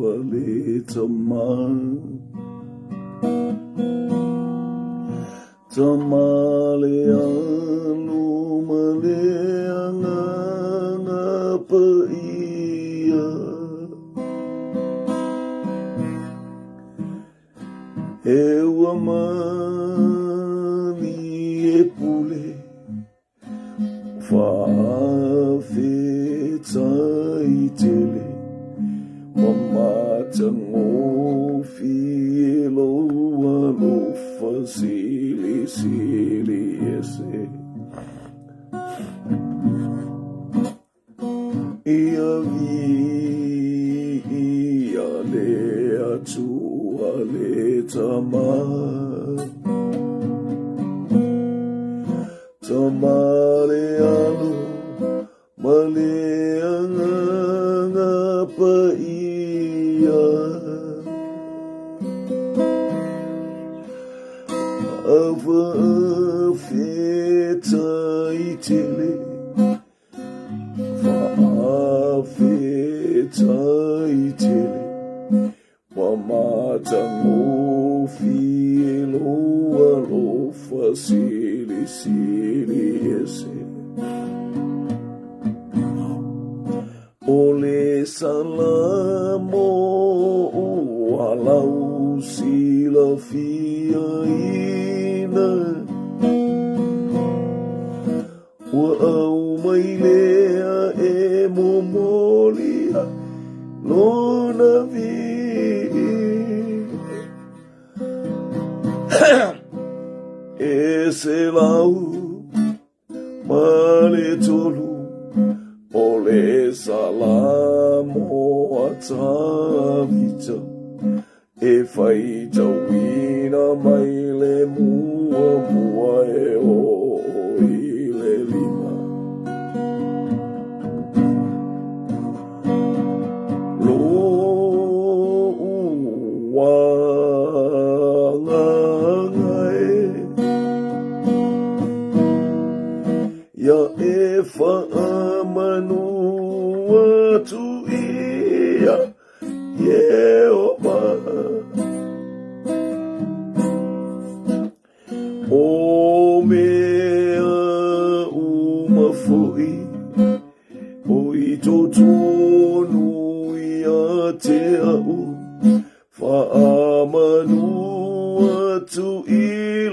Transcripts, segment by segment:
Atua le Tama. Tama le Alo ma le Agaga Paia. E ua malie pule faafetai tele ma matagofie lou alofa silisili ese. Ia viia le Atua le Tama. Tama le Alo ma le Agaga Paia. Faafetai tele, faafetai tele, ua matagofie lou alofa silisili ese. O le Salamo ua lau silafiaina, ua aumai lea e momoli ai lona viiga. E 103 o le Salamo a Tavita, e faitauina mai le muamua e oo i le lima. Lo'u agaga e, ia e faamanu atu ia Ieova. O mea uma foi o i totonu ia te au, faamanu atu i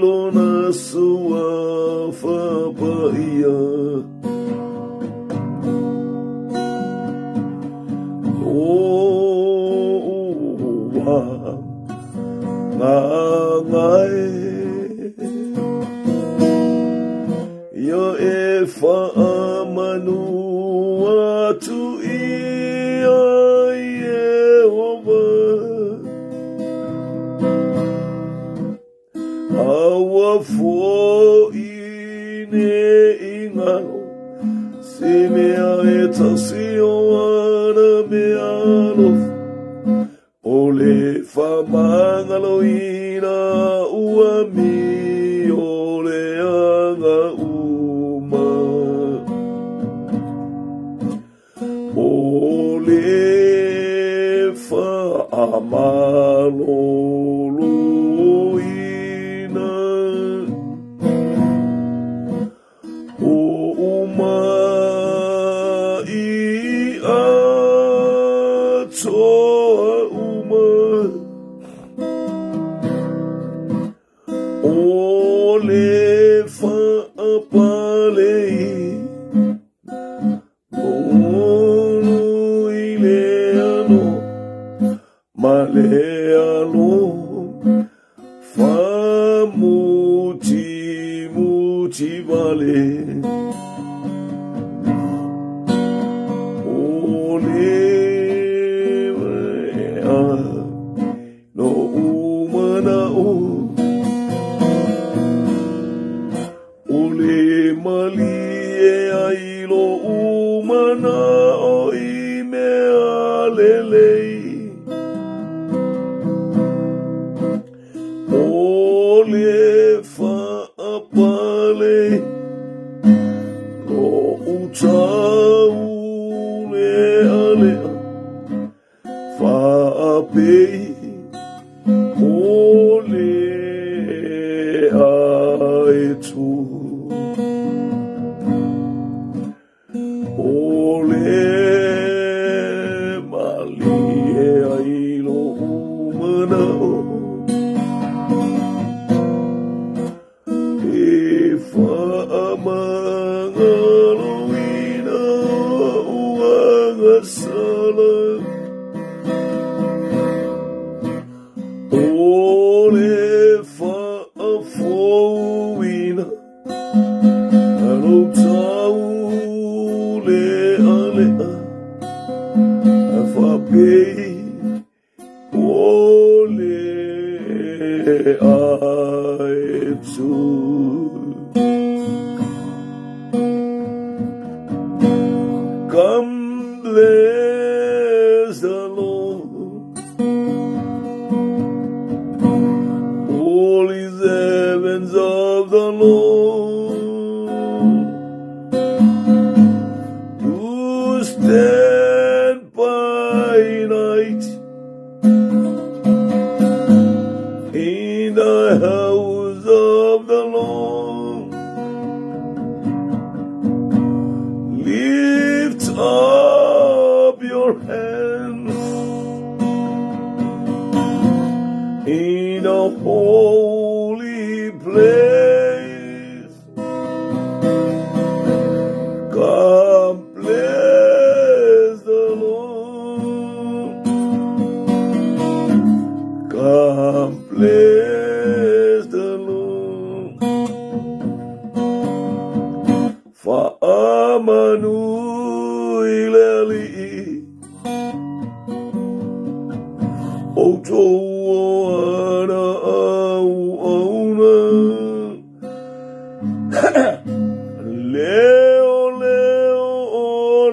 lona suafa paia. Lo'u agaga e, ia e faamanu atu ia Ieova. Aua foi ne i galo se mea e tasi o ana mea alofa, o le faamagaloina ua mio leaga uma. O le faamaloloina o umai atoa uma, o le faapalei olu i le ano ma le alo faamutimuti vale. O le mea lo'u mana'o, o le malie ai lo'u mana'o i mea lelei. O le faapale lo'u taulealea. Faapei o le aetu. O le malie ai lo'u mana'o E faamagaloina o'u agasala. O le faafouina lou taulealea faapei o le aetu. Come bless the Lord, all ye servants of the Lord, who stand by night in the house of the Lord. Lift up your hands in a holy place. God bless the Lord. God bless the Lord. Faamanu i le Alii outou o ana auauna. Leo leo o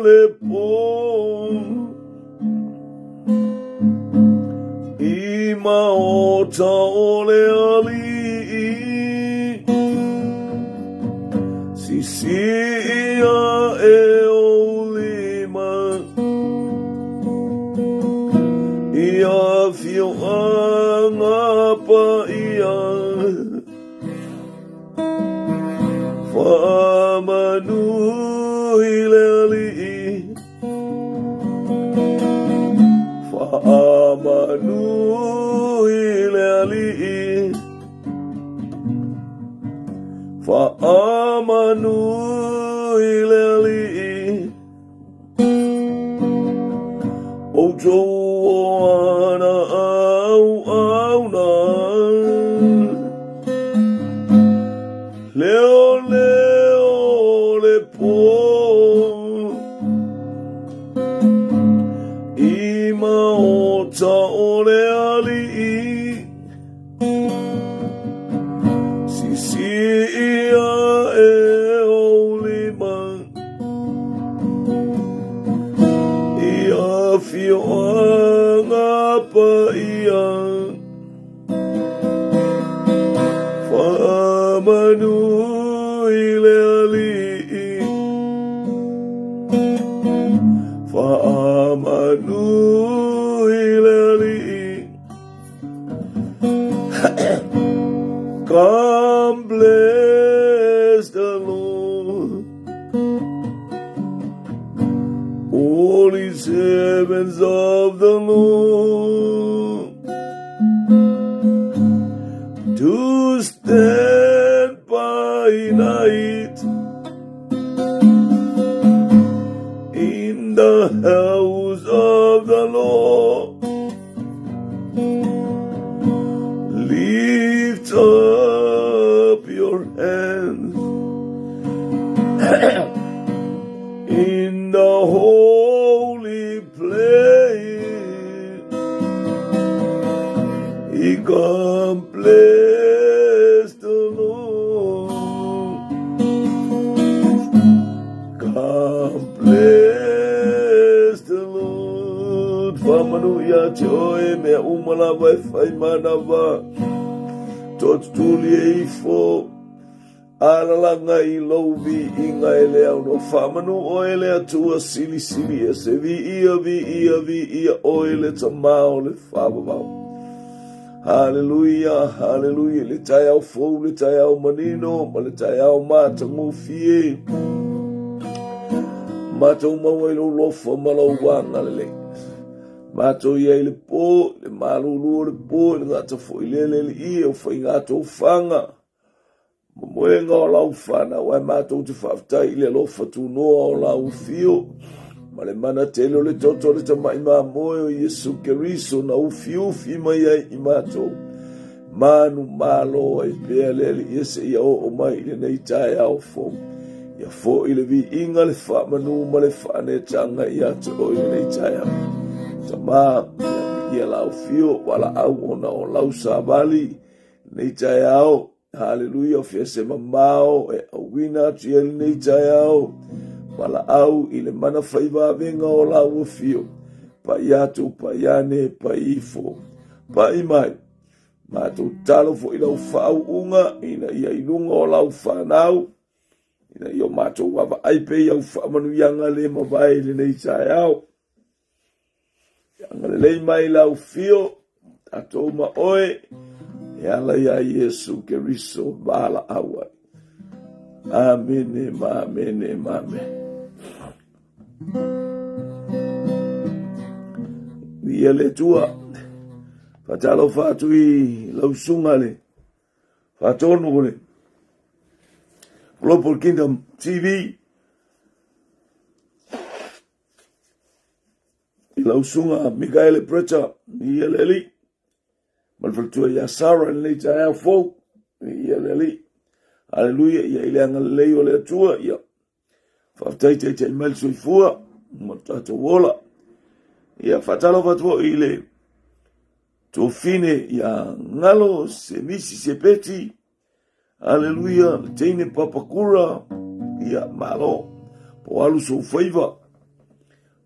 le po i maota o le Alii. Sisii a'e ou lima i afioaga paia. Faamanu i le Alii. Faamanu i le Alii. Faamanu i le Alii outou o ana auauna. Leo leo o le po i maota o le Alii. Sisii a'e ou lima i afioaga paia. Faamanu i le Alii. Faamanu i le Alii. Come bless the Lord, all ye servants of the Lord, to stand by night in the house of the Lord. Lift up your hands in the holy place. He come bless the Lord. God bless the Lord. Faamanu ia te oe mea uma lava e fai manava. Totutuli e ifo. Alalaga i lou viiga e le aunoa faamanu oe le Atua silisili ese. Viia, viia, viia oe le Tama o le faavavau. Haleluia, haleluia, le taeao fou, le taeao manino, ma le taeao matagofie. Matou maua i lou lofa ma lou agalelei. Matou i ai le po, le malulu o le po, i le gata foi lele le ie o faiga tofaga. Momoega o lau fanau ae matou te faafetai i le alofa tunoa o lau afio ma le mana tele o le toto o le tamai mamoe o Iesu Keriso na ufiufi mai ai i matou. Manu malo ai pea le Alii seia oo mai i lenei taeao fou. Ia foi le viiga, le faamanu ma le faaneetaga ia te oe i lenei taeao. Tama, ia viia lau afio, valaau ona o lau savali lenei taeao. Haleluia, o fea se mamao e auina atu i ai lenei taeao, valaau i le mana faivavega o lau afio, pai atu, pai ane, pai ifo, pai mai. Matou tatalo foi lau faauuga ina ia i luga o lau fanau, ina ia o matou vaavaai pea i au faamanuiaga le mavae i lenei taeao. Ia agalelei mai lau fio, tatou ma oe, e ala iā Iesu Keriso valaau ai. Amene ma amene ma amene. Ia le Atua, faatalofa atu i lau susuga le faatonu o le Global Kingdom TV, I lau susuga Mikaele Bretta, ia le Alii, ma le faletua ia Sarah i lenei taeao fou, ia le Alii. Aleluia, ia i le agalelei o le Atua, ia faafetai taitai mai le soifua ma le tatou ola. Ia faatalofa atu foi i le tuafine ia Galo Semisi Sepeti, Aleluia, le teine papakura, ia malo, po alu sou faiva,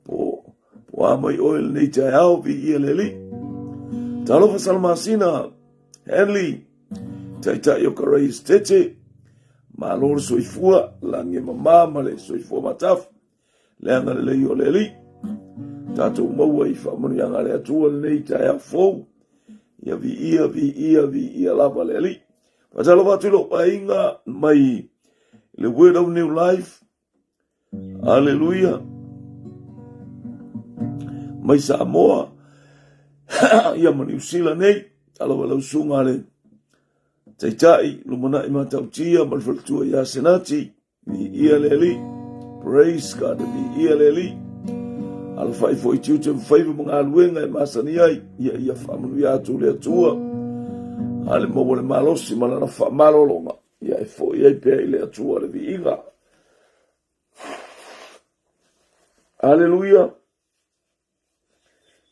po, po a mai oe lenei taeao, viia le Alii. Talofa Salamasina, Henley, taitai o Karai Estete, malo le soifua, lagi e mama ma le soifua matafu, le agalelei o le Alii. Tatou maua i faamanuiaga a le Atua lenei taeao fou. Ia viia, viia, viia lava le Alii. Faatalofa atu i lou aiga mai le Word of New Life. Aleluia. Mai Samoa. Ia ma Niu Sila nei. Talofa lau susuga le Taitai, Lumanai Matautia ma le faletua ia Senati. Viia le Alii. Praise God. Viia le Alii. Alafai foi tiute ma faiva ma galuega e masani ai. Ia ia faamanuia atu le Atua. A le maua le malosi ma lana faamalologa. Ia e foi ai pea i le Atua le viiga. Aleluia.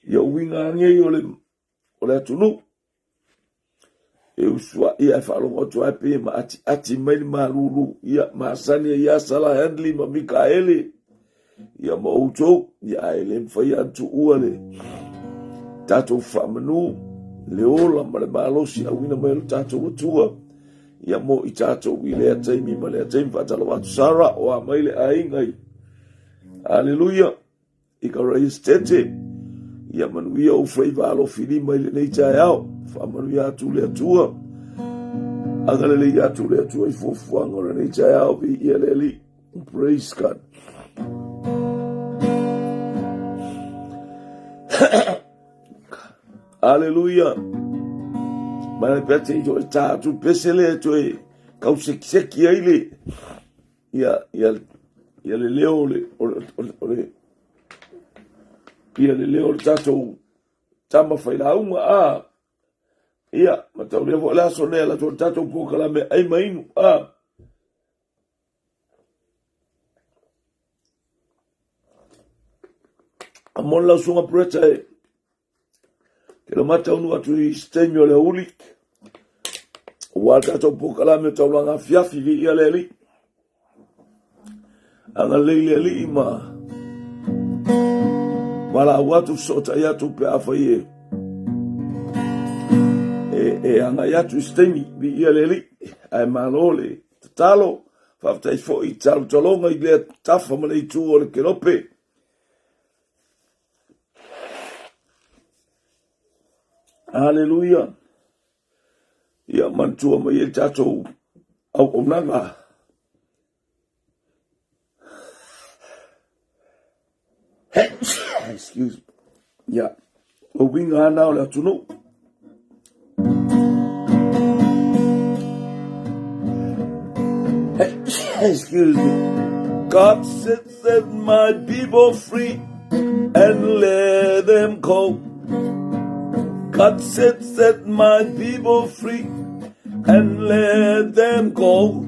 Ia uiga nei o le o le atunuu. E usuai ae faalogo atu ai pei e maatiati mai le malulu, ia masani ai ia Sala Handley ma Mikaele, ia ma outou, ia ae le mafai ona tuua le tatou faamanu, le ola ma le malosi auina mai o le tatou Atua, ia mo i tatou i lea taimi ma lea taimi. Faatalofa atu Sarah, o a mai le aiga i. Aleluia. I ka Raistete, ia manuia ou faiva alofilima i lenei taeao. Faamanuia atu le Atua. Agalelei atu le Atua i fuafuaga o lenei taeao. Viia le Alii. Praise God. Aleluia. Mai le pete i toe tā atu pese le toe kau sekiseki ai le ia, ia, ia le leo o le, o le, o le, o le, ia le leo o le tatou tama failauga, a, ia, ma taulia foi le aso nei ala atu le tatou polokalame ai ma inu, a. A mo le lausuga Bretta e, Ke lo mataunu atu i se taimi o le aoauli, aua le tatou polokalame o taulaga afiafi, viia le Alii. Agalelei le Alii ma valaau atu, fesootai atu pe afai e e, e agai atu i se taimi, viia le Alii, ae malo le tatalo. tatalo. Faafetai foi i talotaloga i lea tafa ma le itu o le kelope. Haleluia. Ia manatua mai ai tatou auaunaga. Excuse me. Ia, o uiga ana o le atunuu. Excuse me. God said, set my people free and let them go. God said, set my people free and let them go.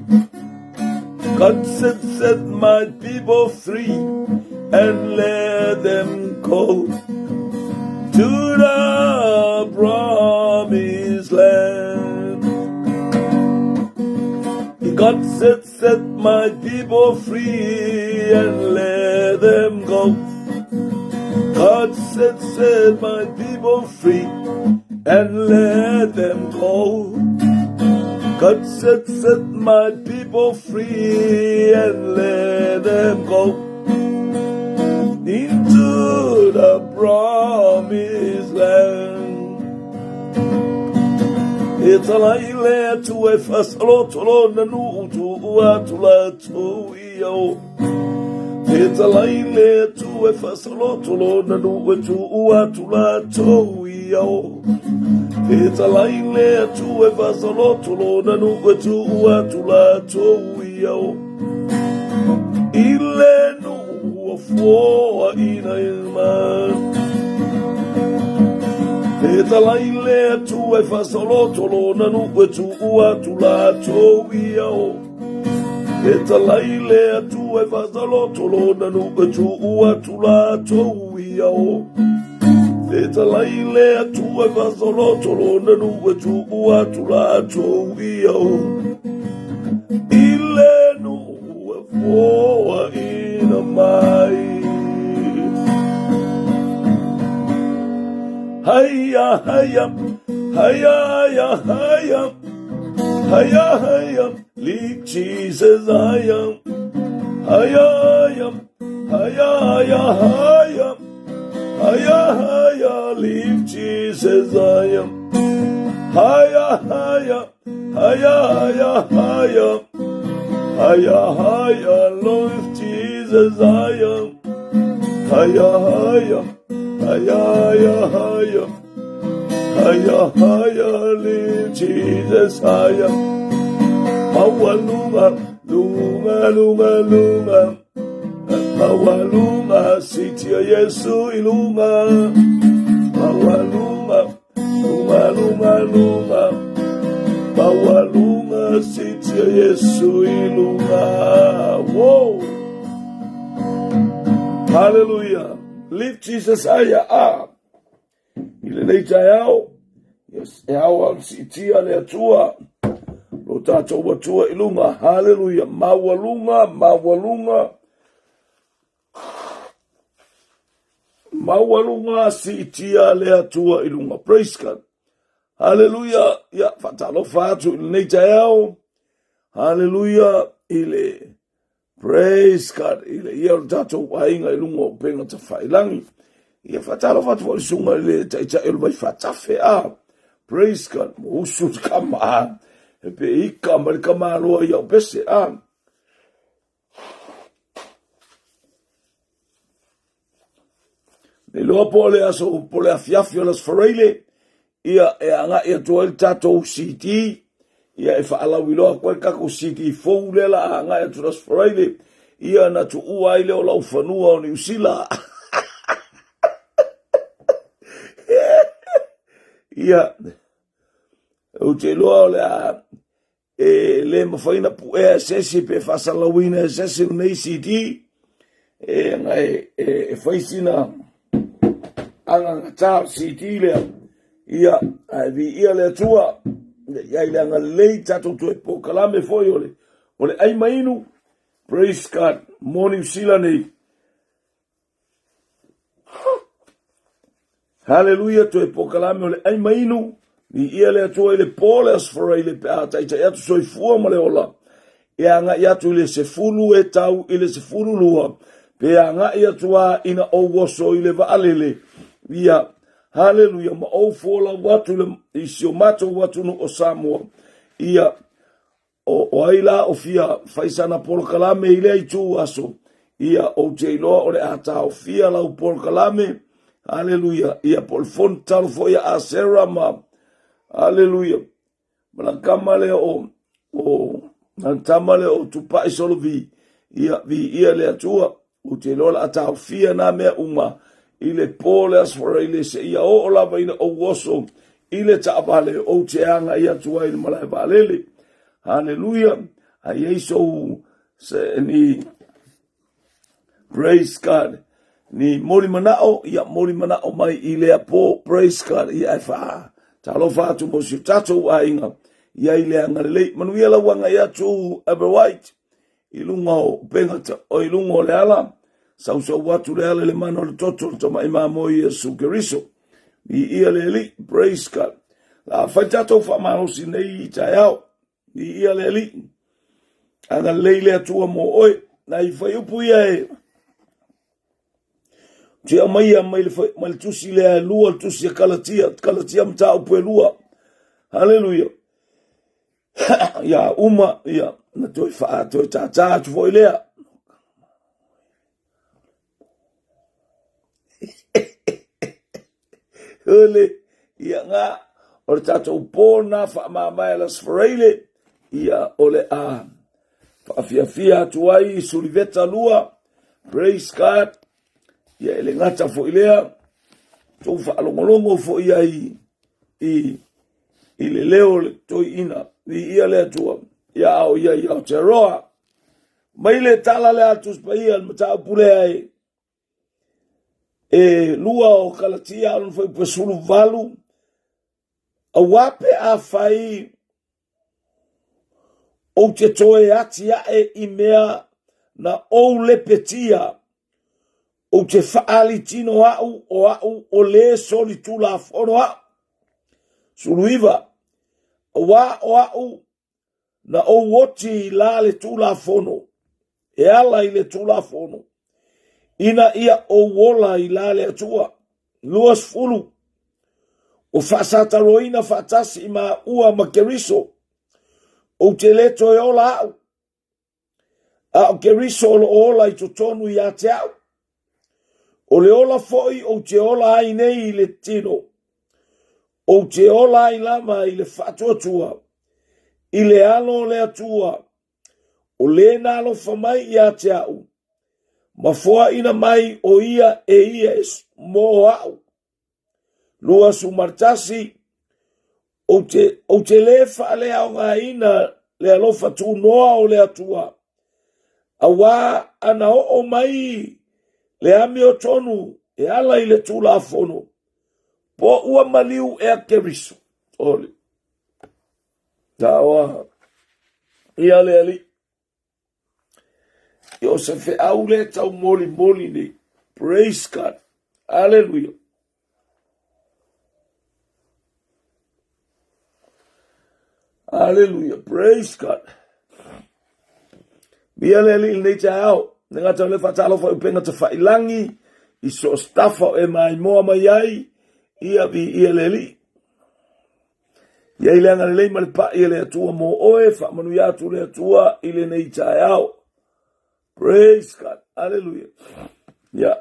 God said, set my people free and let them go to the promised land. God said, set my people free and let them go. God said, set my people free and let them go. God said, set my people free and let them go into the promised land. E tala i le atu e whasalotolo na nuu tu atu la tu i au. E tala i le atu e whasalotolo na nuu tu atu la tu i au. E tala i le atu e whasalotolo na nuu tu atu la tu i au. I le nuu o fua ina i mai. E tala i le atu e whasalotolo na nuu tu atu la tu i au. E tala i le atu e whasalotolo na nuu tu atu la tu i au. E tala i le atu e whasalotolo na nuu tu atu la tu i au. I le nuu e fua ina mai. Haia, haia, haia, haia, haia, haia, haia, lead Jesus higher, higher, higher, higher, higher, higher, higher, leave Jesus higher, higher, higher, higher, higher, higher, higher, higher, Lord Jesus higher, higher, higher, higher, higher, higher, higher, higher, lift Jesus higher. Maualuga, lunga, lunga, lunga. Maualuga, sitia Yesu ilunga. Maualuga, lunga, lunga, lunga. Maualuga, sitia Yesu ilunga. Whoa! Hallelujah. Lift Jesus higher up. I lenei taeao, yes, e ao au siitia le Atua, lo tātou Atua i lunga, haleluia, maualuga, maualuga, maualuga siitia le Atua i lunga. Praise God. Haleluia, ia, whaatalofa atu i lenei taeao, haleluia, i le Praise God. I le ia o le tātou aiga i lunga o Penga Tawhailangi. Ia whaatalofa atu foi le susuga i le taitai o le vai whaatafe a. Praise God. Mo usu le kama a. E pe ika ma le kama aloa ia o pese a. Le iloa po o le aso po le afiafi o le Aso Faraile, ia e agai atu ai le tatou CD, ia e faalauiloa atu ai le tatou CD fou lea la a agai atu le Aso Faraile, ia na tuua ai lea o lau fanua o Niu Sila. Ia, ou te iloa o le a E le mafai ona puea e se isi pe faasalalauina e se isi lenei CD e na e fai sina agagatā o le CD lea. Ia, ae viia le Atua, ia i le agalelei tatou toe polokalame foi o le, o le ai ma inu. Praise God, mo Niu Sila nei. Haleluia, toe polokalame o le ai ma inu, viia le Atua i le po le Aso Faraile pe a taitai atu soifua ma le ola. e agai atu i le 10 e tau i le 12, pe agai atu lava ina ou oso i le vaalele, ia, haleluia, ma ou folau atu i si o matou atunuu o Samoa, ia, o ai la o fia fai sana polokalame i lea itu aso, ia, ou te iloa o le a taofia lau polokalame, haleluia, ia, po o le fono tatalo foi a Asera ma, haleluia, ma lana tama lea o lana tama lea o Tupai Solovi, ia, viia le Atua, ou te iloa o le a taofia nā mea uma i le po o le Aso Faraile seia oo lava ina ou oso i le taavale ou te agai atu ai i le malae vaalele. Haleluia! A i ai sou se, ni Praise God. Ni moli manao, ia moli manao mai i lea po. Praise God. Ia e wha. Talofa atu mo si o tatou aiga. Ia i le agalelei. Manuia lau agai atu Ever White. I lunga o upenga ta, o i lunga o le ala. Sausau atu le ala le mana o le toto le tamai mamoe Iesu Keriso. I ia le Alii. Praise God. La whai tatou whaamalosi nei i taeao. I ia le Alii. Agalelei le Atua mo oe. Na i whai upu ia e te aumaia mai le, mai le tusi lea e lua, le tusi a Kalatia, Kalatia mataupu e lua. Haleluia. Ia uma, ia, na toe wha, toe tātā atu foi lea. Ole, ia ngā, o le tātou pō nā whaamāmae las Faraile, ia o le a whaafiafia atu ai i Suliveta lua, praise God, ia e le gata foi lea, tou whaalongolongo foi ai i, i le leo le toiina, i ia le Atua, ia ao ia i Aotearoa. Mai le tala le atu paia le mataupu lea e e lua o Kalatia o foi pe 18 auā pe afai ou te toe atiae i mea na ou lepetia ou te faalitino au o au o lē solitulafono au. 19 auā o au na ou oti i la le Tulafono, e ala i le Tulafono, ina ia ou ola i la le Atua. 20, o faasataroina faatasi i maua ma Keriso, ou te le toe ola au, a o Keriso o lo o ola i totonu ia te au. O le ola foi ou te ola ai nei i le tino, ou te ola ai lava i le faatuatua, i le alo o le Atua, o le na alofa mai ia te au, ma foaina mai o ia e ia e mo au. 21, ou te, ou te lē faaleaogaina le alofa tunoa o le Atua, auā ana oo mai le amiotonu e ala i le Tulafono, po ua maliu ea Keriso. Ole. Taoa. Ia le Alii. I o se feau le tau molimoli nei. Praise God. Hallelujah. Hallelujah. Praise God. Mia le alii lenei taeao. Le gata o le faatalofa i upega tafailangi i so o se tafa o e maimoa mai ai, ia viia le Alii. Ia i le agalelei ma le pa'i e le Atua mo oe, faamanuia atu le Atua i lenei taeao. Praise God. Hallelujah. Ia.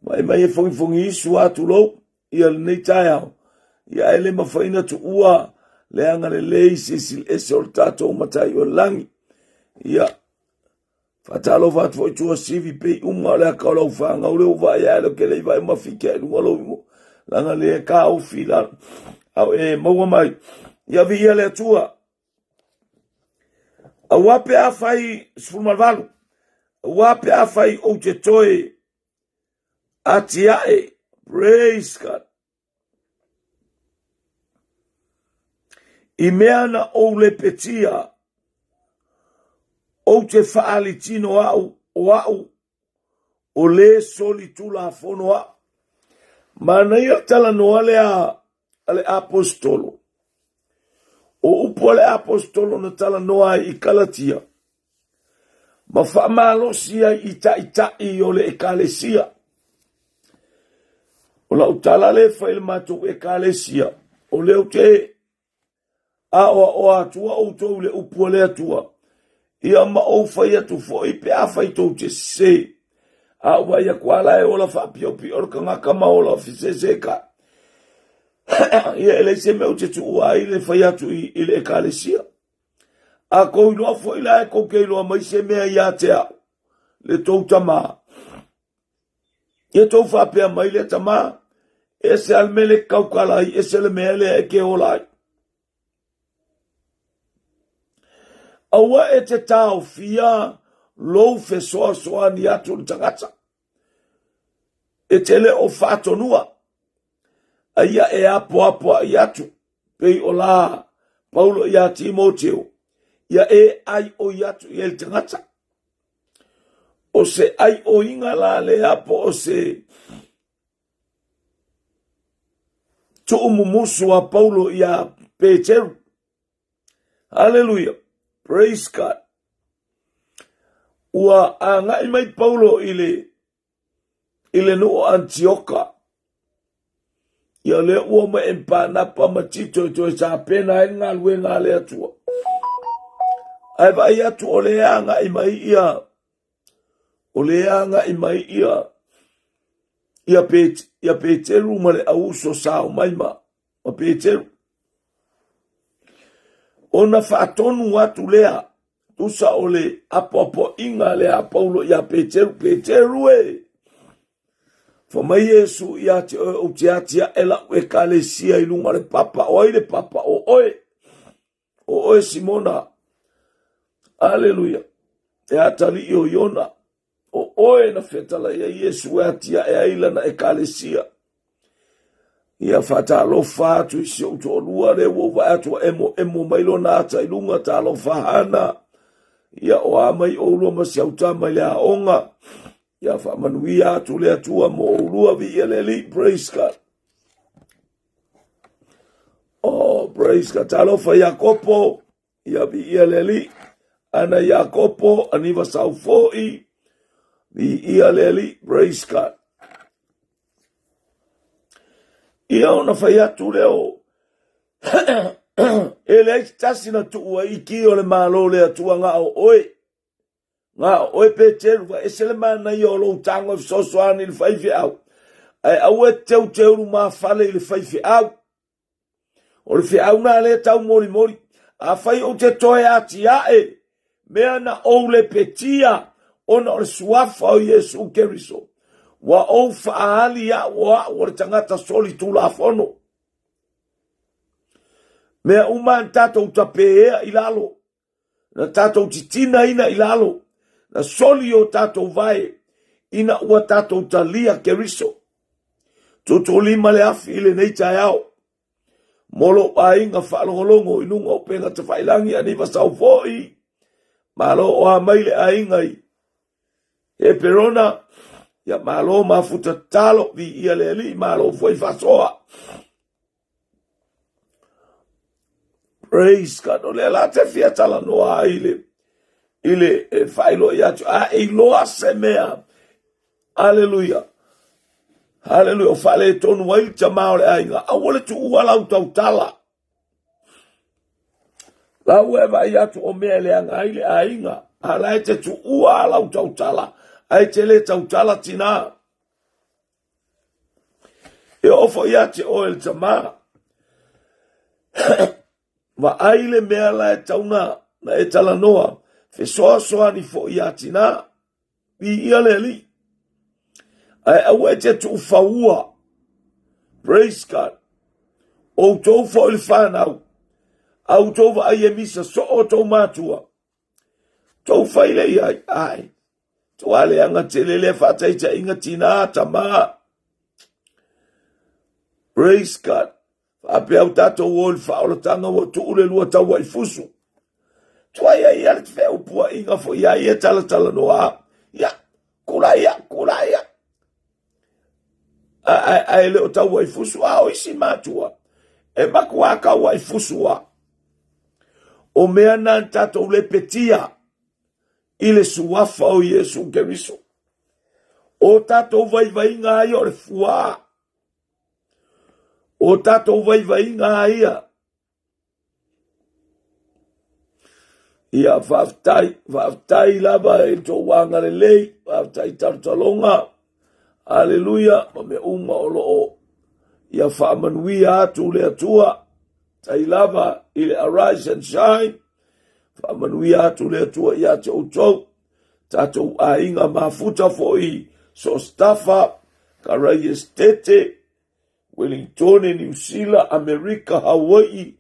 Mai mai e fogifogi isu atu lou ia lenei taeao. Ia e le mafai na tuua le agalelei silisili ese o le tatou Matai o le lagi. Ia. Faatalofa atu foi Tuasivi pei uma o le aka o lau fanau le ua vaai ae le ke le i vaai mafike ai luga lou ingoa langa le taofi lalo ao e maua mai ia viia le Atua. Auā pe afai 18, auā pe afai ou te toe atiae, praise God, I mea na ou lepetia, ou te faalitino au o au o lē solitulafono au. Manaia talanoa lea a le aposetolo. O upu a le aposetolo na talanoa ai i Kalatia, ma faamalosi ai i taitai o le ekalesia. O lau tala lea e fai i le matou ekalesia, o lea ou te aoaoa atua outou i le upu a le Atua, ia ma ou fai atu foi pe afai tou te sese. A ou vaai atu lava la e ola faapiopio le tagata ma ola fesese ka. Ia e leai se mea ou te tuua ai le fai atu i, i le ekalesia. A tou iloa foi la e tou te iloa mai se mea ia te au, le tou tamā. Ia tou faapea mai lea tamā, ese a le mea le tautala ai, ese le mea lea e te ola ai. Aua e te taofia lou fesoasoani atu i le tagata. E te le o faatonua, a ia e apoapoai atu, pei o la Paulo ia Timoteo, ia e aioi atu i ai le tagata. O se aioiga la lea po o se tuumumusu a Paulo ia Peteru. Haleluia. Praise God. Ua agai mai Paulo i le i le nuu o Antioka. Ia lea ua mai e Panapa ma Tito e toe sapena ai le galuega a le Atua. Ae vaai atu o lea agai mai ia o lea agai mai ia ia, Pet, ia Peteru ma le auuso sa o mai ma, ma Peteru. Ona faatonu atu lea, tusa o le apoapoaiga lea a Paulo ia Peteru, Peteru e, fa mai Iesu ia te oe ou te atiae lau ekalesia i luga o le papa, o ai le papa? O oe, o oe Simona. Aleluia. E atalii o Iona. O oe na fetalai ai Iesu e atiae ai lana ekalesia. Ia faatalofa atu i si ou toalua lea ua ou vaai atu ua emoemo mai lona ata i luga, talofa Hana. Ia o a mai oulua ma si au tama i le aoga. Ia faamanuia atu le Atua mo oulua, viia le Alii, praise God. Oh, praise God. Talofa Iakopo, ia viia le Alii. Ana Iakopo, aniva saufoi, viia le Alii, praise God. Ia ona fai atu lea o e leai se tasi na tuu ai i ki o le Malo le Atua na o oe. Na o oe Peteru, fa ese le manaia o lou tago e fesoasoani i le faifeau. Ae aua e teuteulu mafale i le faifeau. O le feau na lea tau molimoli. Afai ou te toe atiae, mea na ou lepetia ona o le suafa o Iesu Keriso, ua ou faaali au o au o le tagata soli tulafono. Mea uma na tatou tapeea i lalo, na tatou titinaina i lalo, na soli o tatou vae ina ua tatou talia Keriso. Tuutuulima le afi i lenei taeao mo lou aiga faalogologo i luga o upega tafailagi aniva sau foi. Malo o a mai le aiga i Heperona, ia malo mafuta tatalo, viia le Alii, malo foi faasoa. Praise God. O lea la te fia talanoa ai i le, i le e faailoa atu, a e iloa se mea. Aleluia. Aleluia. O faaletonu ai le tamā o le aiga. Aua le tuua lau tautala. La ua e vaai atu o mea e leaga ai le aiga. A la e te tuua lau tautala. Ae te le tautala tinā. E oo foi ia te oe le tamā. Vaai le mea la e tau na, na e talanoa, fesoasoani foi ia tinā. Viia le Alii. Ae aua e te tuufaua. Praise God. Outou foi le whanau. A outou vaai e misa soo o tou matua. Tou fai le iai. Ai. Tua leaga tele lea faataitaiga tinā tamā. Praise God. Faapea o tatou o i le faaolataga ua tuu le lua taua i fusu. Tua ia ia le feupuaiga foi ia ia talatalanoa. Ia, kula ia, kula ia. Ae le o taua i fusu, a o isi matua. E matua taua i fusu a. O mea na na tatou lepetia i le suafa o Iesu Keriso. O tatou vaivaiga ia o le fuā. O tatou vaivaiga ia. Ia faafetai, faafetai lava i tou agalelei, faafetai talotaloga. Aleluia, ma mea uma o lo o ia faamanuia atu le Atua. Tai lava i le Arise and Shine, faamanuia atu le Atua ia te outou. Tatou aiga mafuta foi, Sostafa, Karaiestete, Wellingtone, Niu Sila, Amerika, Hawaii,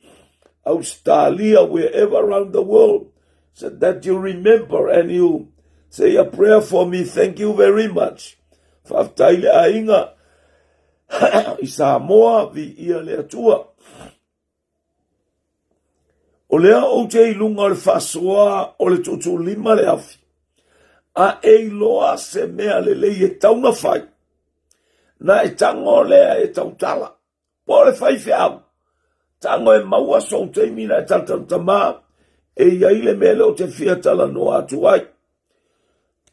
Australia, wherever around the world, so that you remember and you say a prayer for me. Thank you very much. Faafetai le aiga i Samoa, viia le Atua. O lea ou te i luga o le faasoa o le tuutuulima le afi, a e iloa se mea lelei e tau na fai, na e tago lea e tautala, po o le faifeau, tago e maua sou taimi na e talatalutama, e i ai le mea lea ou te fia talanoa atu ai.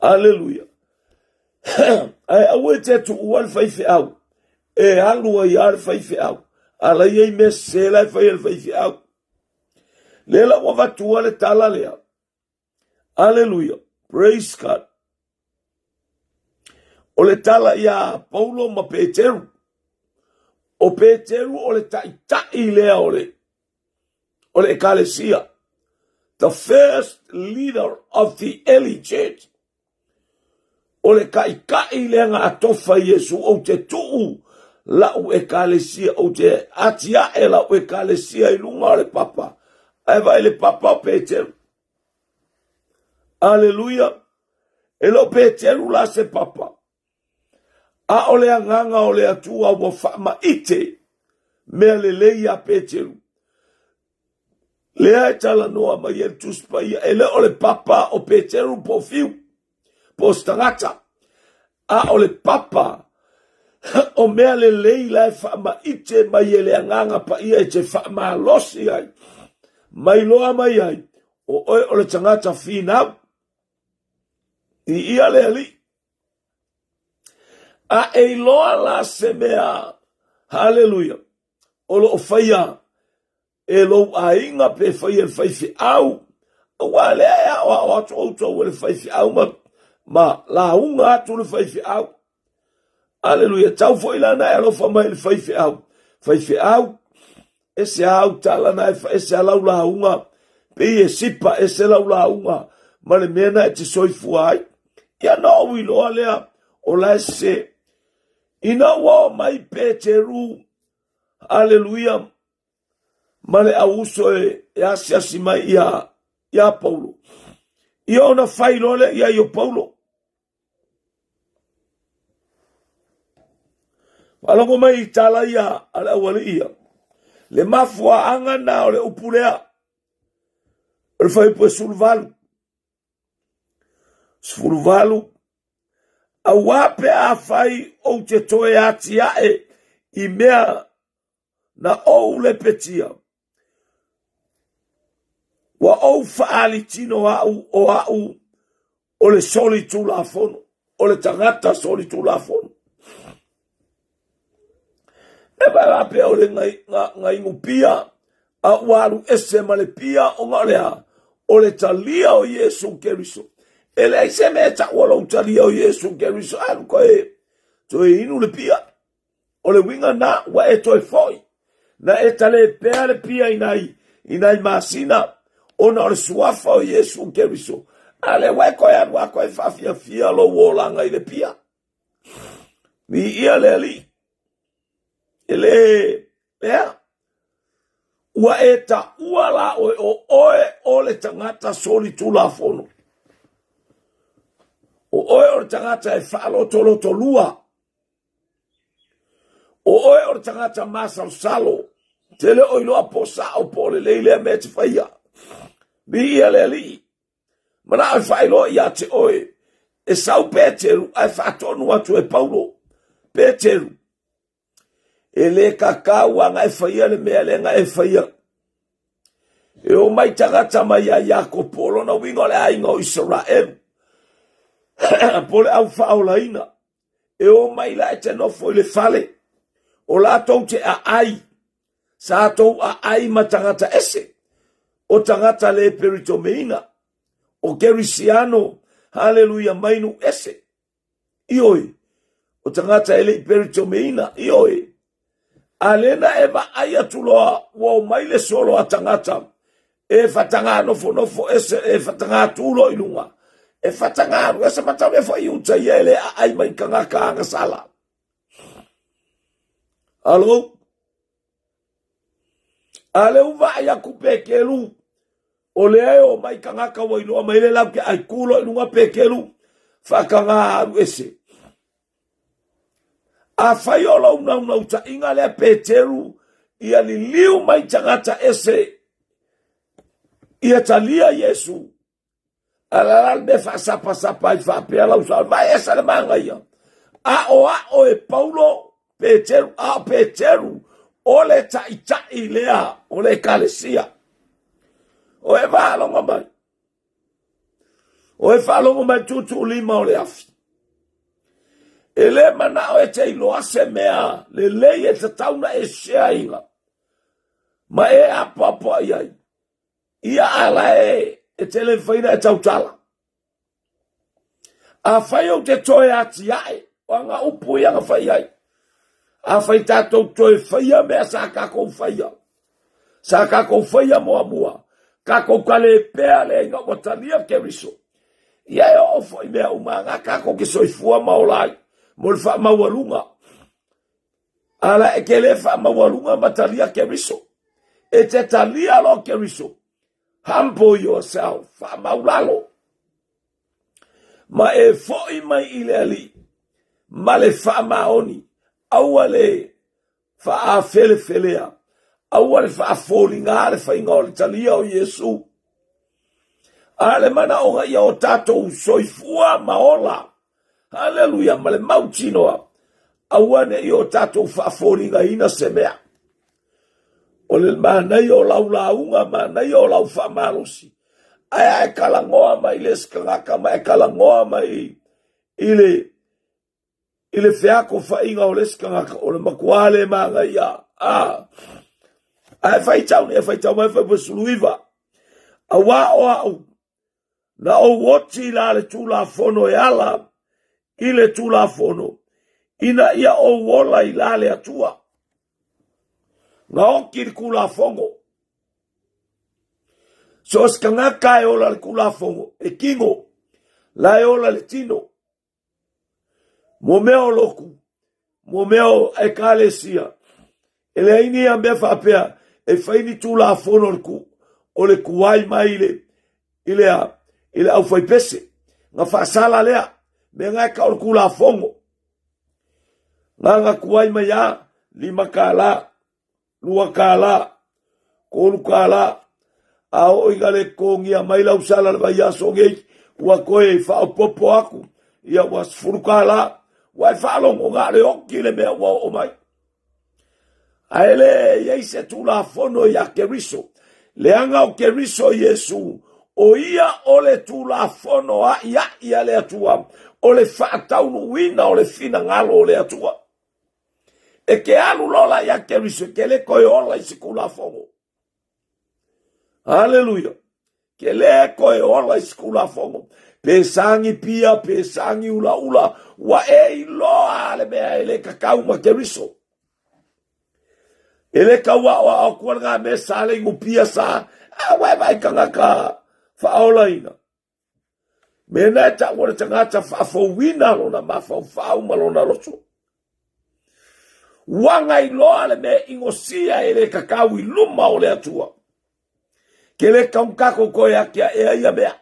Aleluia. Ae aua e te tuua le faifeau, e alu ai lava le faifeau, a la i ai mea sese la e fai e le faifeau. Lea la ua avatua le tala lea. Aleluia. Praise God. O le tala iā Paulo ma Peteru. O Peteru o le taitai lea o le o le ekalesia. The first leader of the early church. O le kaʻikaʻi lea na atofa Iesu, ou te tuu la'u ekalesia, ou te atia'e la'u ekalesia i luga o le papa. Ae vaai le papa o Peteru. Aleluia. E le o Peteru la se papa. A o le agaga o le Atua ua faamaite mea lelei iā Peteru. Lea e talanoa mai ai le Tusi Paia, e le o le papa o Peteru po o Fiu, po o se tagata, a o le papa o mea lelei la e faamaite mai e le Agaga Paia e te faamalosi ai, mai loa mai ai, o oe o le tagata finau. I ia le Alii. A e iloa la se mea, haleluia, o lo o faia e lou aiga pe faia e le faifeau, aua lea e aoao atu outou e le faifeau ma, ma lauga atu le faifeau. Aleluia, tau foi la na e alofa mai le faifeau. Faifeau, ese au tala na e ese a lau lauga, pei e sipa ese lau lauga, ma le mea na e te soifua ai. Ia na ou iloa lea, o la e se. Ina ua o mai Peteru, aleluia, ma le au uso e, e asiasi mai ia, ia Paulo. Ia ona fai loa lea ia i o Paulo. Faalogo mai i tala ia a le aualii ia. Le mafuaaga na o le upu lea. O le fuaiupu e 18. 18. Auā pe afai ou te toe atiae i mea na ou lepetia, ua ou faaali tino au o au o le solitulafono, o le tagata solitulafono. E faapea o le gaigu pia, a ua alu ese ma le pia ona o le a? O le talia o Iesu Keriso. E leai se mea e taua lou talia o Iesu Keriso, alu koe toe inu le pia. O le uiga na, ua e toe foi. Na e tale pea le pia i nai, i nai masina, ona o le suafa o Iesu Keriso. A lea ua e koe alu a koe faafiafia lou olaga i le pia. Viia le Alii. E le, lea. Ua e taua la oe o oe o le tagata solitulafono. O oe o le tagata e faalotolotolua. O oe o le tagata masalosalo, te le o iloa po sao po o lelei lea mea e te faia. Viia le Alii. Manao e faailoa ia te oe, e sau Peteru ae faatonu atu e Paulo. Peteru, e le kakau ana e faia le mea lea na e faia. E o mai tagata mai ia Iakopo, o lona uiga o le aiga o Isaraelu, po o le au faaolaina. E o mai la e te nofo i le fale, o latou te aai, sa tou aai ma tagata ese, o tagata le peritomeina, o kerisiano, haleluia, mai nuu ese. Ioe, o tagata e le i peritomeina, ioe. A lea na e vaai atu loa ua omai le solo a tagata e fatagā nofonofo ese, e fatagā tu loa i luga, e fatagā alu ese mataulia foi i uta ia e le aai mai tagata agasala. Alo? A lea ua vaai atu Peteru, o lea e o mai tagata ua iloa mai le lau te ai tu loa i luga Peteru, faatagā alu ese. Afai o lou naunautaiga lea Peteru, ia liliu mai tagata ese, ia talia Iesu, a la la le mea faasapasapa ai faapea lau sao, vae ese le manaia. Aʻoaʻo e Paulo Peteru, a o Peteru o le taitai lea o le ekalesia. O e faalogo mai. O e faalogo mai tuutuulima o le afi. E le manao e te iloa se mea lelei e tatau na e share ina ma e apoapoai ai. Ia a la e e te le mafai ona e tautala. Afai ou te toe atiae, o ana upu ia na fai ai. Afai tatou toe faia mea sa tatou faia, sa tatou faia muamua, tatou talepea lea ina ua talia Keriso. Ia e oo foi mea uma na tatou te soifua ma ola ai mo le faamaualuga. A la e te le faamaualuga ma talia Keriso. E te talia loa Keriso. Humble yourself, faamaulalo. Ma e foi mai i le Alii ma le faamaoni, aua le faafelefelea, aua le faafoliga le faiga o le talia o Iesu. A le manaoga ia o tatou soifua ma ola, haleluia, ma le mautinoa, aua ne i o tatou faafoligaina se mea. O le manaia o lau lauga, manaia o lau faamalosi, ae a e talanoa mai i le isi tagata ma e talanoa mai i le i le feakofaiga o le isi tagata, o le matua le manaia. A, ae faitau nei, faitau mai fai 19. Auā o au, na ou oti la le Tulafono e ala i le Tulafono, ina ia ou ola i la le Atua. Na oti le Tulafono. So o se tagata e ola le Tulafono, e kino, la e ola le tino. Mo mea o lotu, mo mea o ekalesia, e leai ni ia mea faapea e fai ni tulafono o le ku, o le kuai mai i le, i le, i le aufaipese. Na faasala lea, mea na e tau o le tulafono. Na na kuai mai a, $5, $2, $3, a oo ina le totogia mai lau sala le vaiaso nei, ua toe faaopoopo atu, ia ua $10. Ua e faalogo na o le oti le mea ua oo mai. Ae le i ai se Tulafono ia Keriso, leaga o Keriso Iesu, o ia o le Tulafono a'ia'i a le Atua, o le faataunuuina o le finagalo o le Atua. E ke alu loa la ia Keriso, ke le toe ola i se Tulafono. Haleluia. Ke le toe ola i se Tulafono. Pe sagi pia, pe sagi ulaula, ua e iloa le mea e le tatau ma Keriso. E le tau aoao atu lena mea sa le inu pia sa, a ua e vaai tagata faaolaina. Mea na e tau o le tagata faafouina lona mafaufau ma lona loto. Ua gailoa le mea inosia e le tatau i luma o le Atua. Ke le tautako toe atiaʻea ia mea.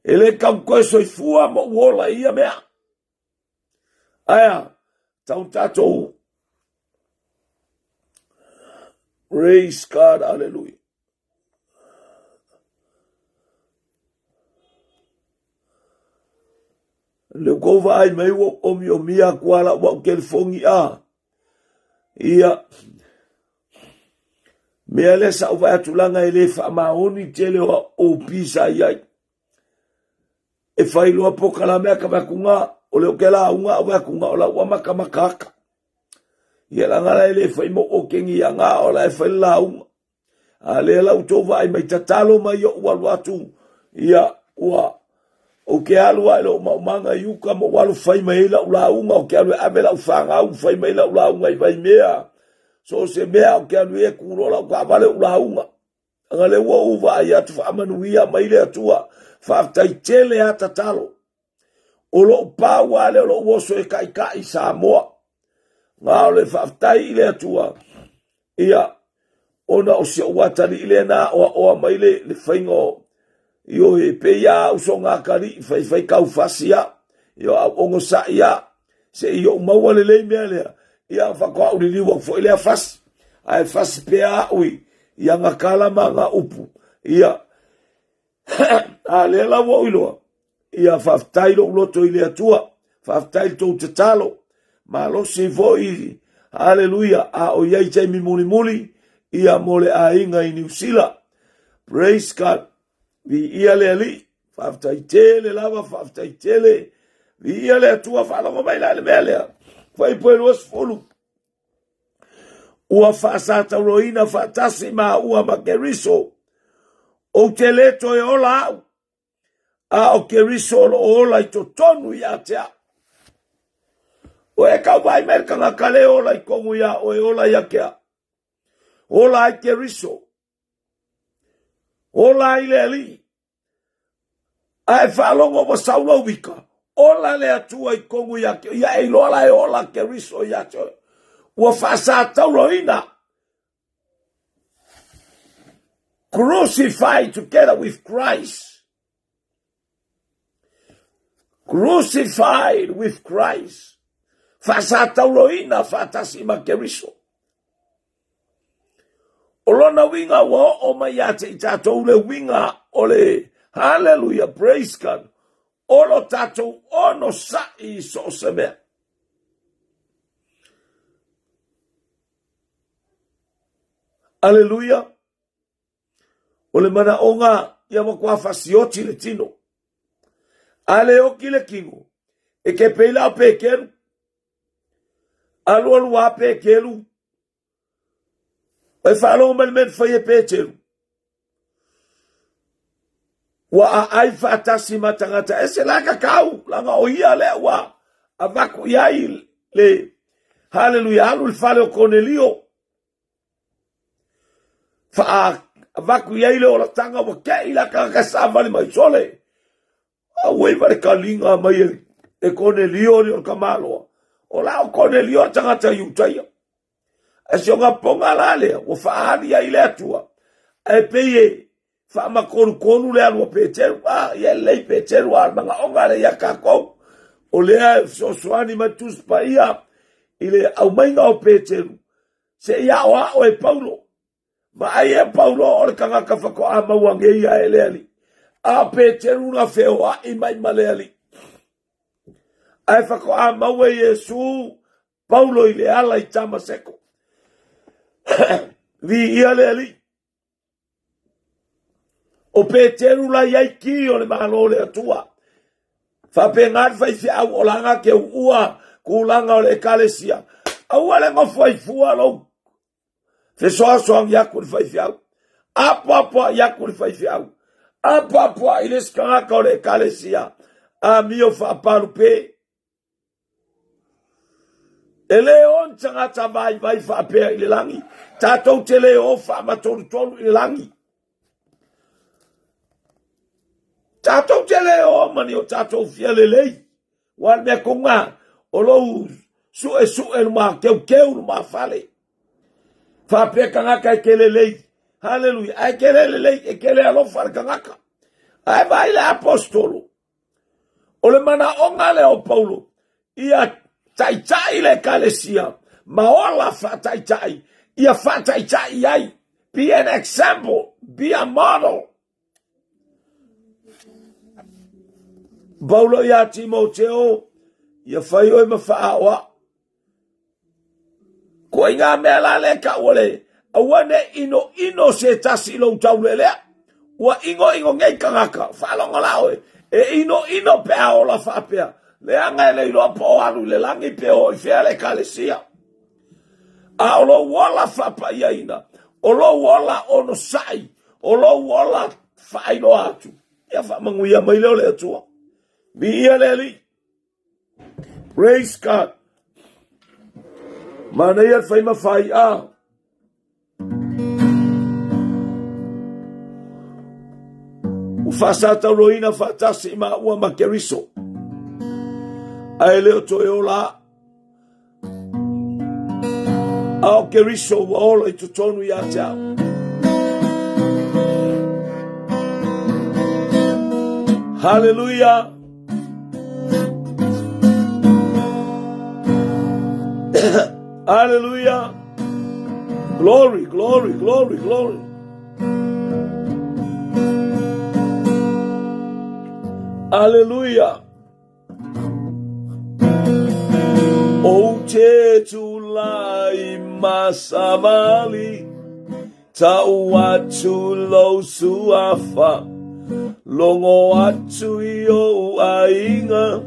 E le tau toe soifua ma ou ola i ia mea. Ae a, tau tatou. Praise God, hallelujah. Le kou vaai mai ua omiomia atu a lau au telefoni a. Ia. Mea lea sa ou vaai atu laga e le faamaoni tele o OP sa i ai. E fai loa polokalame a ka vaai atu ga, o le o ke lauga au vaai atu ga o la ua matamata aka. Ia laga la e le fai mo o kengi ia ga o la e fai le lauga. A lea la ua tou vaai mai tatalo mai ou alu atu, ia ua ou te alu lava i lou maumaga i uka ma ou alu fai mai ai lau lauga, ou te alu e ave lau fanau fai mai lau lauga i Vaimea, so o se mea ou te alu i ai e tu loa lau taavale ou lauga. Aga lea ua ou vaai atu faamanuia mai le Atua, faafetai tele a tatalo. O lou pau lava lea o lou oso e taitai Samoa. Na o le faafetai i le Atua, ia, ona o si ou atalii lea na aoaoa mai le, le faiga o, ioe, e pei a au soga atalii, faifai taufasi a, io au onosai a, se i ou maua lelei mea lea, ia faatoa ou liliu atu foi lea fasi, ae fasi pea au i, i ana tala ma ana upu, ia, a lea la ua ou iloa, ia faafetai lou loto i le Atua, faafetai i le tou tatalo, malosi foi, haleluia, a o i ai taimi mulimuli, ia mo le aiga i Niu Sila. Praise God, viia le Alii, faafetai tele lava, faafetai tele, viia le Atua, faalogo mai la i le mea lea, Fuaiupu e 20. Ua faasatauroina faatasi maua ma Keriso, ou te le toe ola au, a o Keriso o lo o ola i totonu ia te au. O e kau vaai mai le tagata le ola i tonu ia oe, ola ia te au. Ola ai Keriso. Ola ai le Alii. A e faalogo ua sau lou ika, ola le Atua i tonu ia te oe. Ia e iloa la e ola Keriso ia te oe. Ua faasatauroina crucified together with Christ. Crucified with Christ. Faasatauroina faatasi ma Keriso. O lona uiga ua oo mai ia te i tatou le uiga o le Hallelujah, praise God. O lo tatou onosai i so o se mea. Aleluia. O le manaoga ia matua fasioti le tino. A le oki le tino, e ke pei la o Peteru. Alu alu a Peteru. E faalogo mai le mea na fai e Peteru. Ua aai faatasi ma tagata ese la kakau, laga o ia lea ua avatu i ai le haleluia alu i le fale o Konelio. Faa avatu i ai le olataga ua kei la tagata savali mai sole. Auai ma le kaliga mai e Konelio ni o le tamaloa. O la o Konelio le tagata Iutaia. Ae si o ponga la lea, ua faaali ai le Atua. Ae pei e faamakolukolu le alu a Peteru. Ah, ia lelei Peteru, a o le manaoga lea ia tatou. O lea e fesoasoani mai Tusi Paia i le aumaiga o Peteru, se i aoao e Paulo. Vaai e Paulo o le tagata faatoa maua nei ia e le Alii. A o Peteru na feoai mai ma le Alii. Ae faatoa maua e Iesu Paulo i le ala i Tamaseko. Viia le Alii. O Peteru la i ai ki o le Malo o le Atua. Faapena le faifeau o laga ke uua tulaga o le ekalesia. Aua le nofo ai fua lou fesoasoani atu i le faifeau. Apoapoai atu i le faifeau. Apoapoai i le isi tagata o le ekalesia. Amio faapalupe. E le o ni tagata vaivai faapea i le lagi. Tatou te le o faamatolutolu i le lagi. Tatou te le o ma ni o tatou fia lelei. Ua le mea konga o lou suesue luma keukeu luma fale. Faapea tagata e ke lelei. Haleluia. Ae ke le lelei, e ke le alofa le tagata. Ae vaai le apostolo. O le manaoga lea o Paulo, ia taitai le ekalesia ma ola faataitai, ia faataitai ai. Be an example, be a model. Paulo ia Timoteo, ia fai oe ma faaoa. Ko i ngā mea la le kau o le Aua ne inoino se tasi i lou taulelea. Ua inoino nei tagata, faalogo la oe, e inoino pe a ola faapea, leaga e le iloa po o alu i le lagi pe o i fea le ekalesia. A o lou ola faapaiaina, o lou ola onosai, o lou ola faailoa atu, ia faamanuia mai lea o le Atua. Viia le Alii. Praise God. Manaia le fai ma fai a. Ua faasatauloina faatasi i maua ma Keriso. Ae le o toe ola a o Keriso ua ola i totonu ia te au. Hallelujah. Hallelujah. Glory, glory, glory, glory. Hallelujah. Ou te tulai masavali Tau atu lou suafa Logo atu i ou aiga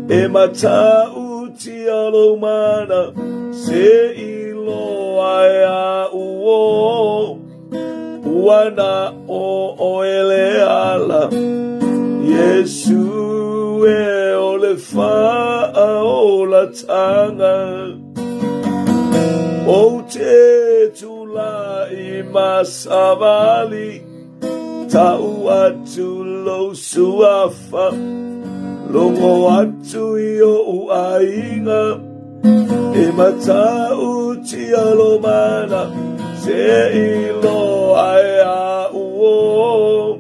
E matautia lou mana Se iloa e a'u o Ua na o oe le ala Iesu e o le faaolataga Ou te tulai ma savali Tau atu lou suafa Logo atu i ou aiga E matautia lou mana Se iloa e a'u o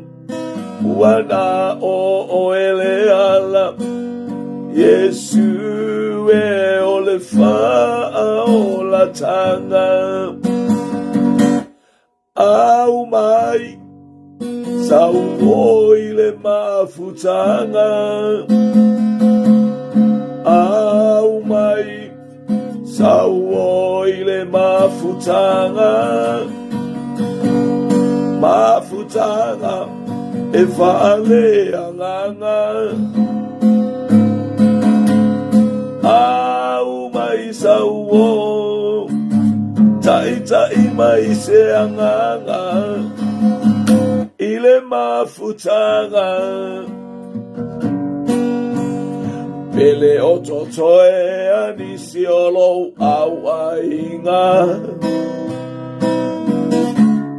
Ua na o oe le ala Iesu e o le faaolataga Au mai sau o i le mafutaga Au mai sau o i le mafutaga Mafutaga e faaleagaga Au mai sau o Taitai mai se agaga I le mafutaga Pele o totoe a nisi o lou auaiga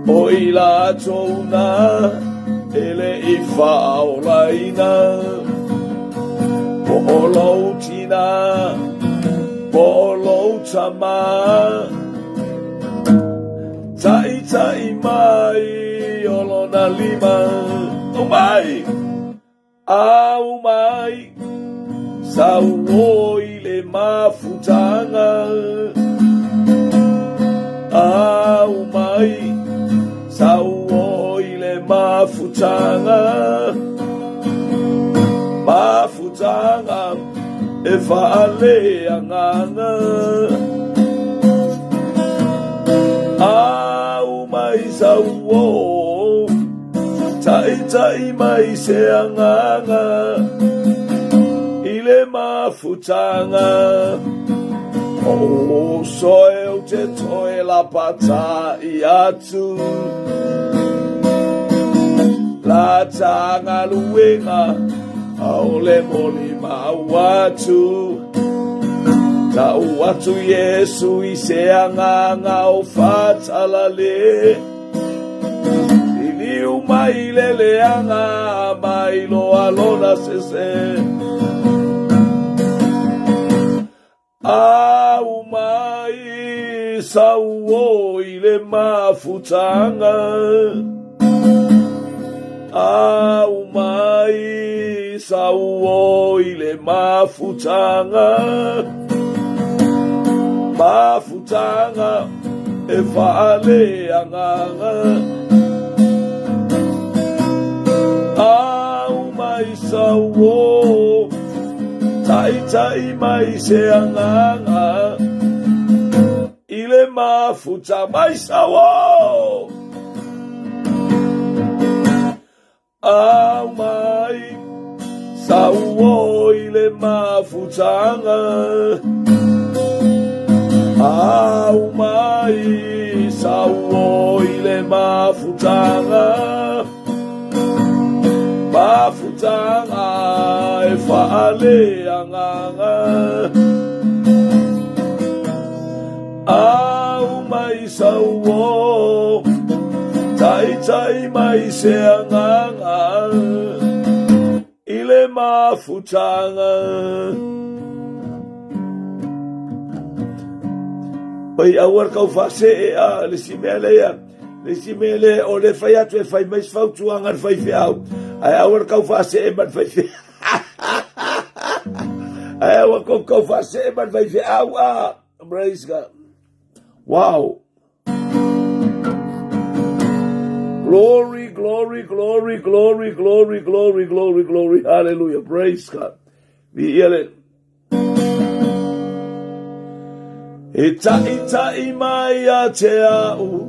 O i latou na e le i faaolaina Po o lou tina po o lou tama Taitai mai o lona lima Au mai Au mai sau o i le mafutaga Au mai sau o i le mafutaga Mafutaga e faaleagaga Au mai sau o Taitai mai se agaga i le mafutaga O soe ou te toe lapatai atu La ta galuega aole molimau atu Tau atu Iesu i se agaga o faatalale Liliu mai le leaga mai loa lona sese Au mai sau o i le mafutaga Au mai sau o i le mafutaga Mafutaga e faaleagaga Au mai sau o Taitai mai se agaga I le mafuta mai sauo. Aumai sauo i le mafutaga. Aumai sauo i le mafutaga. Mafutaga e faaleagaga. Aumai sauo, taitai mai se agaga i le mafutaga. Oi aua le kau faasee a le isi mea lea, le isi mea lea o le fai atu e fai mai se fautuaga a le faifeau, ae aua le kau faasee ma le faifeau. Ae aua kou kau faasee ma le faifeau a. Praise God. Wow. Glory, glory, glory, glory, glory, glory, glory, glory. Hallelujah. Praise God. Viia le. E taʻitaʻi mai ia te au,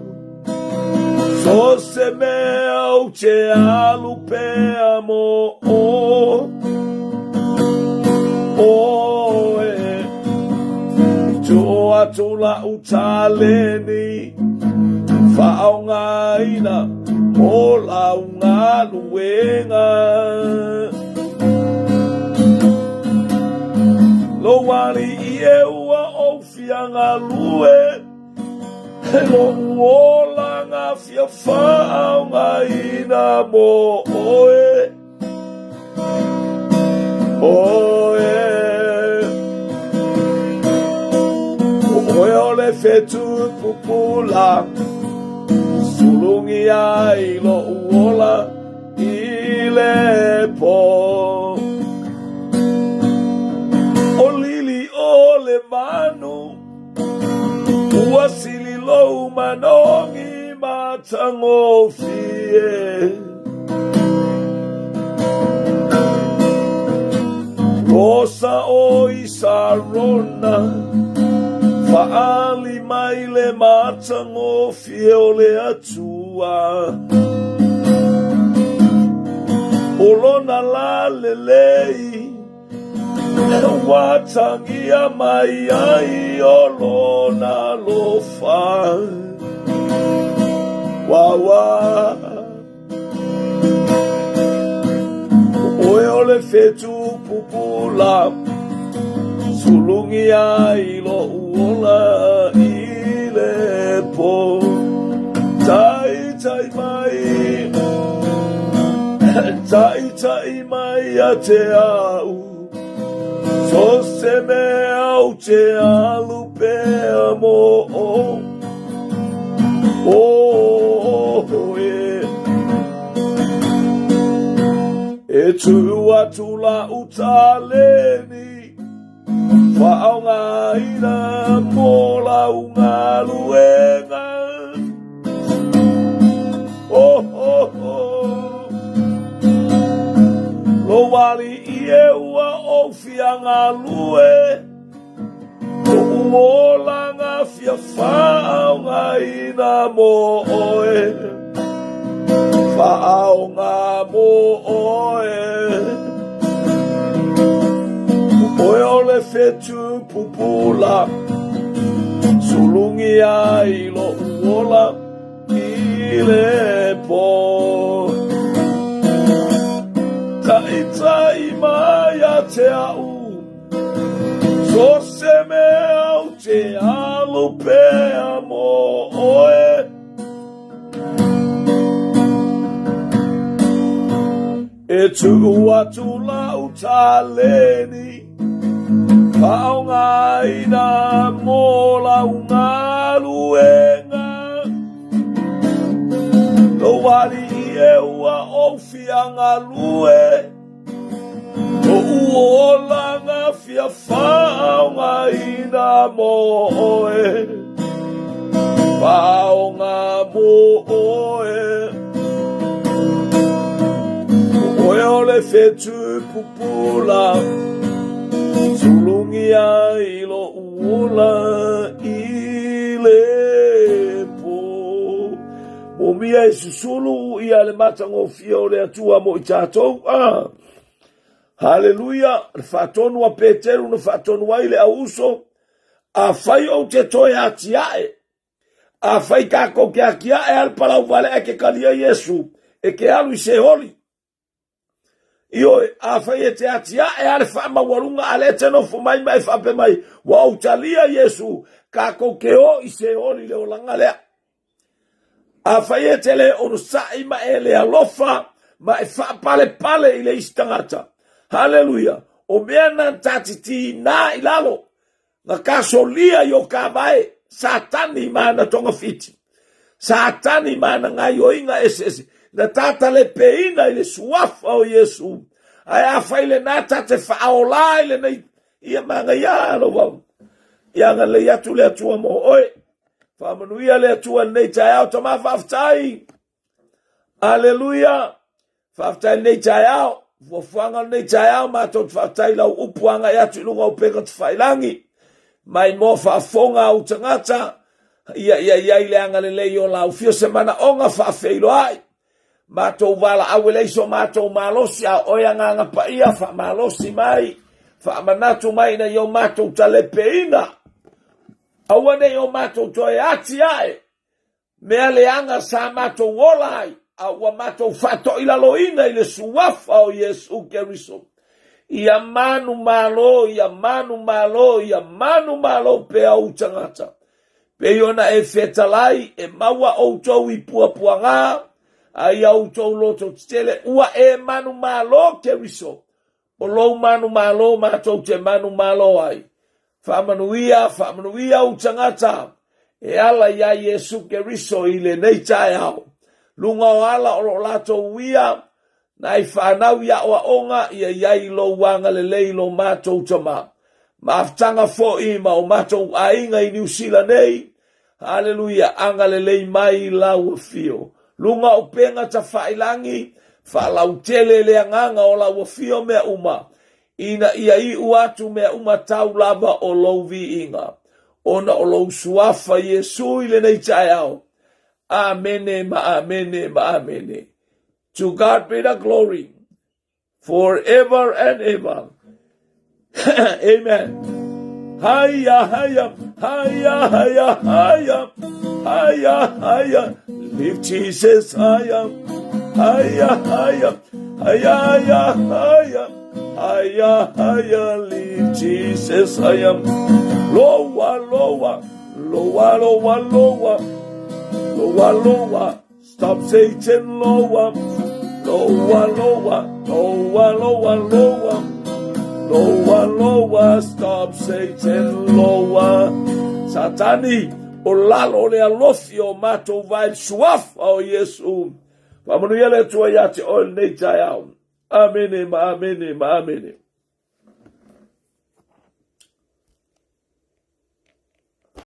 so se mea ou te alu pea mo o. Oe, tuu atu lau taleni, faaaogaina mo lau galuega. Lou alii e ua ou fia galue, lou olaga fia faaaogaina mo oe. Oe, o oe o le fetu pupula, sulugi ai loʻu ola i le pō. O lili o le manu, ua sili lou manogi matagofie. Rosa o i Sarona, faali mai le matagofie o le Atua. O lona la lelei, ua tagia mai ai o lona alofa. Wawa. O oe o le fetu pupula, sulugi ai loʻu ola i le pō. Taitai mai, taitai mai ia te au, so se mea ou te alu pea mo oe. E tuu atu lau taleni, faaaogaina mo lau galuega. Oh, oh, oh. Lou alii e ua ou fia galue, Loʻu olaga fia faaaogaina mo oe, Faaaoga mo oe. Oe o le fetu pupula, Sulugi ai loʻu ola i le pō. Taitai mai ia te au, So se mea ou te alu pea mo oe. E tuu atu lau taleni, faaaogaina mo lau galuega. Lou alii e ua ou fia galue, Loʻu olaga fia faaaogaina mo oe, Faaaoga mo oe. O oe o le fetu pupula, Sulugi ai loʻu ola i le. Moomia e susulu ia le matagofie o le Atua mo i tatou. Ah. Haleluia! Le faatonu a Peteru na faatonu ai le auuso, afai ou te toe atiae, afai tatou te atiae a le palau vale ae te talia Iesu, e te alu i Seoli. Ioe, afai e te atiae a le faamaualuga a lea e te nofo mai ma e faapea mai, ua ou talia Iesu, tatou te o i Seoli le olaga lea. Afai e te le onosai ma e le alofa ma e faapalepale i le isi tagata. Haleluia! O mea na tatitiina i lalo, na tasolia i o kavae, Satani ma ana togafiti, Satani ma ana gaioiga eseese, na tatalepeina i le suafa o Iesu. Ae afai lena ta te faaola i lenei, ia manaia lou vao. Ia agalelei atu le Atua mo oe. Faamanuia le Atua i lenei taeao, tama faafetai. Aleluia. Faafetai i lenei taeao. Fuafuaga o lenei taeao, matou te faafetai i lau upu agai atu i luga o upega tafailagi. Mai moa faafofoga au tagata, ia ia iai le agalelei o lau fio se manaoga faafeiloai. Matou valaau e leai so matou malosi, a o oe Agaga Paia, faamalosi mai, faamanatu mai ina ia o matou talepeina. Aua ne i o matou toe atiae mea leaga sa matou ola ai, a ua matou faatoilaloina i le suafa o Iesu Keriso. Ia manumalo, ia manumalo, ia manumalo pea ou tagata. Pei ona e fetalai, e maua outou i puapuaga, a ia outou loto tetele, ua e manumalo Keriso. O lou manumalo matou te manumalo ai. Faamanuia, faamanuia ou tagata e ala iā Iesu Keriso i lenei taeao. Luga o ala o lo o latou uia, nai fanau i aoaoga ia i ai lou agalelei lo matou Tama. Mafutaga foi ma o matou aiga i Niu Sila nei, Haleluia, agalelei mai i lau afio. Luga o upega tafailagi, faalautele le agaga o lau afio mea uma, ina ia iu atu mea uma tau lava o lou viiga, ona o lou suafa Iesu i lenei taeao. Amene ma amene ma amene. To God be the glory forever and ever. Amen. Haya, haya, haya, haya, haya, haya, haya. Lift Jesus higher, higher, higher, higher, higher, higher, higher, higher. Lift Jesus higher. Lower, lower, lower, lower, lower, lower, lower. Stop Satan lower, lower, lower, lower, lower, lower, lower, lower, stop Satan lower. Satani, o lalo le alofi o matou vai le suafa o Iesu. Faamanuia le Atua ia te oe lenei taeao. Amene ma amene ma amene.